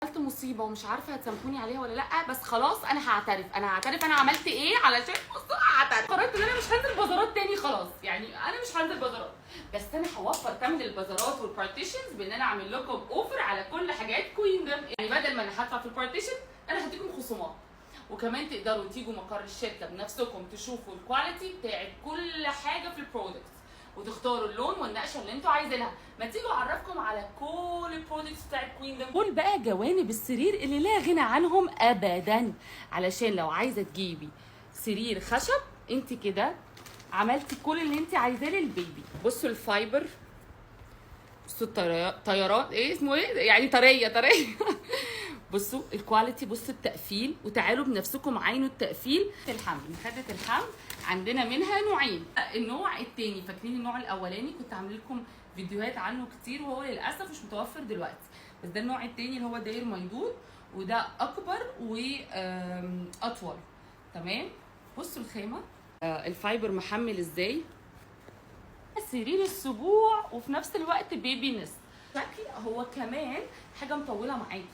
عملت مصيبة ومش عارفه هتسامحوني عليها ولا لا، بس خلاص انا هعترف، انا هعترف انا عملت ايه علشان بصوا هعترف. قررت ان انا مش هنزل بازارات تاني خلاص، يعني انا مش هنزل بازارات، بس انا هوفر ثمن البازارات وال partitions بان انا اعمل لكم offer على كل حاجات كويندم. يعني بدل ما انا هدفع في ال partition انا هديكم خصومات، وكمان تقدروا تيجوا مقر الشركة بنفسكم تشوفوا ال quality بتاعت كل حاجة في ال product وتختاروا اللون والنقشه اللي انتوا عايزينها. ما تيجوا اعرفكم على كل ال products بتاعت كويندم. دول بقى جوانب السرير اللي لا غنى عنهم ابدا، علشان لو عايزه تجيبي سرير خشب انت كده عملتي كل اللي انت عايزاه لل baby. بصوا ال fiber، بصوا الطيران، ايه اسمه ايه يعني، طرية طريه. بصوا ال quality، بصوا التقفيل، وتعالوا بنفسكم عاينوا التقفيل. الحمل، مخدة الحمل عندنا منها نوعين. النوع التاني، فاكرين النوع الاولاني كنت عامل لكم فيديوهات عنه كتير وهو للاسف مش متوفر دلوقتي، بس ده النوع التاني اللي هو داير ميدور، وده اكبر واطول. تمام، بصوا الخامة، ال fiber محمل ازاي، سرير السبوع وفي نفس الوقت baby nest. شكل هو كمان حاجة مطولة معاكي،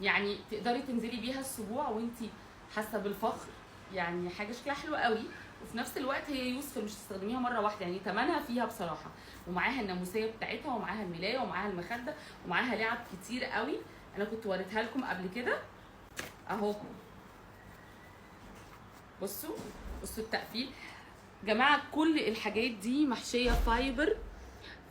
يعني تقدري تنزلي بيها السبوع وانتي حاسه بالفخر، يعني حاجة شكلها حلو قوي، وفي نفس الوقت هي useful مش تستخدميها مرة واحده، يعني تمنها فيها بصراحه. ومعاها الناموسيه بتاعتها ومعاها الملايه ومعاها المخدة ومعاها لعب كتير قوي، انا كنت وريتها لكم قبل كده اهو. بصوا بصوا التقفيل جماعه، كل الحاجات دي محشيه fiber،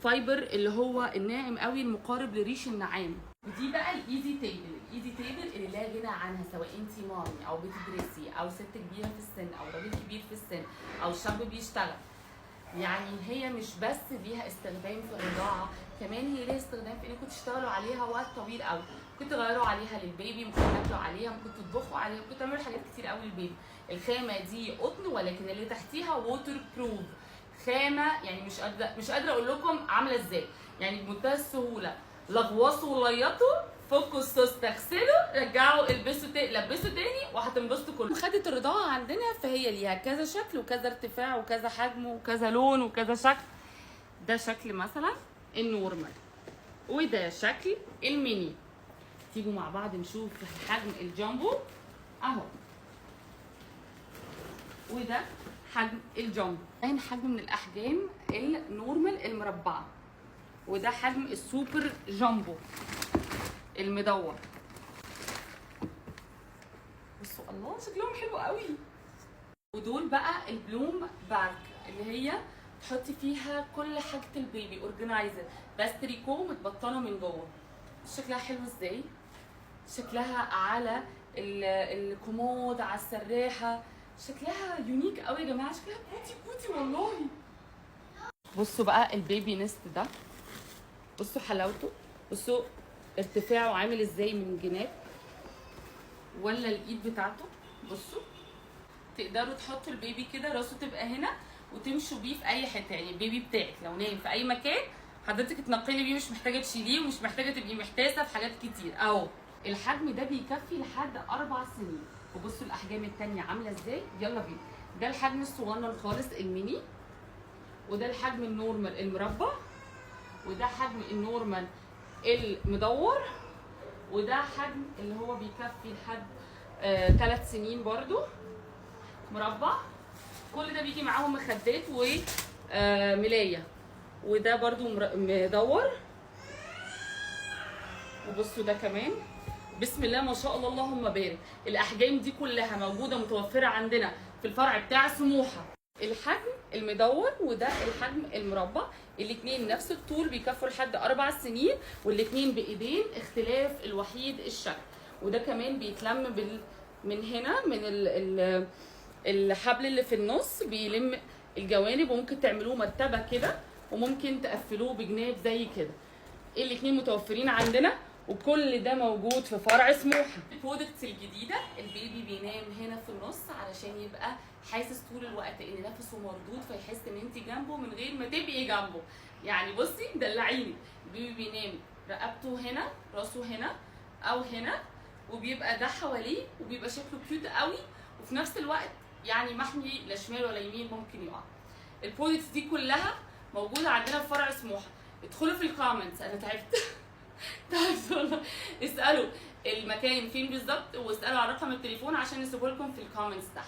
fiber اللي هو الناعم قوي المقارب لريش النعام. ودي بقى ال easy table، ال easy table اللي لا غنى عنها، سواء انت mommy او بتدرسي او ست كبيرة في السن او راجل كبير في السن او شاب بيشتغل. يعني هي مش بس ليها استخدام في الرضاعه، كمان هي ليها استخدام في انكم تشتغلوا عليها وقت طويل قوي، ممكن تغيروا عليها لل baby، ممكن تاكلوا عليها، ممكن تطبخوا عليها، ممكن تعملوا حاجات كتير قوي لل baby. الخامة دي قطن ولكن اللي تحتيها waterproof خامه، يعني مش قادره اقول لكم عامله ازاي، يعني بمنتهى السهولة لغوصوا وليطوا، فكوا الصوص، تغسلوا، رجعوا البسوا لبسوا تاني وهتنبسطوا كله. مخدة الرضاعة عندنا فهي ليها كذا شكل وكذا ارتفاع وكذا حجم وكذا لون وكذا شكل. ده شكل مثلا ال normal وده شكل الميني. تيجوا مع بعض نشوف حجم الجامبو اهو، وده حجم الجامبو. ده حجم من الاحجام ال normal المربعه، وده حجم ال super jumbo المدور. بصوا الله شكلهم حلو قوي. ودول بقى ال Bloom bag اللي هي تحطي فيها كل حاجة ال baby، organizer، بس تريكو متبطنه من جوه. شكلها حلو ازاي، شكلها على الكومود، على السراحه، شكلها unique قوي يا جماعة، شكلها cutie cutie والله. بصوا بقى ال baby nest ده، بصوا حلاوته، بصوا ارتفاعه عامل ازاي من جناب ولا الايد بتاعته. بصوا تقدروا تحطوا ال baby كده راسه تبقى هنا وتمشوا بيه في اي حته، يعني ال baby بتاعك لو نايم في اي مكان حضرتك تنقلي بيه، مش محتاجه تشيليه ومش محتاجه تبقي محتاسه في حاجات كتير اهو. الحجم ده بيكفي لحد 4 سنين. وبصوا الاحجام التانية عامله ازاي، يلا بينا. ده الحجم الصغنن خالص الميني، وده الحجم ال normal المربع، وده حجم ال normal المدور، وده حجم اللي هو بيكفي لحد 3 سنين برضو مربع. كل ده بيجي معاهم مخدات وملايه، وده برضو مدور. وبصوا ده كمان، بسم الله ما شاء الله اللهم بارك. الاحجام دي كلها موجودة متوفرة عندنا في الفرع بتاع سموحه. الحجم المدور وده الحجم المربع، الاثنين نفس الطول، بيكفوا لحد 4 سنين، والاثنين بايدين، اختلاف الوحيد الشكل. وده كمان بيتلم من هنا من الحبل اللي في النص، بيلم الجوانب، وممكن تعملوه مرتبه كده وممكن تقفلوه بجناب زي كده. الاثنين متوفرين عندنا، وكل ده موجود في فرع سموحه. ال products الجديدة، ال baby بينام هنا في النص علشان يبقى حاسس طول الوقت ان نفسه مردود، فيحس ان انت جنبه من غير ما تبقي جنبه. يعني بصي دلعيني، ال baby بينام رقبته هنا، راسه هنا او هنا، وبيبقى ده حواليه، وبيبقى شكله cute قوي، وفي نفس الوقت يعني محمي لا شمال ولا يمين ممكن يقع. ال products دي كلها موجودة عندنا في فرع سموحه. ادخلوا في ال comments، انا تعبت تعبت والله. اسالوا المكان فين بالظبط، واسالوا على رقم التليفون عشان نسيبه لكم في ال comments تحت.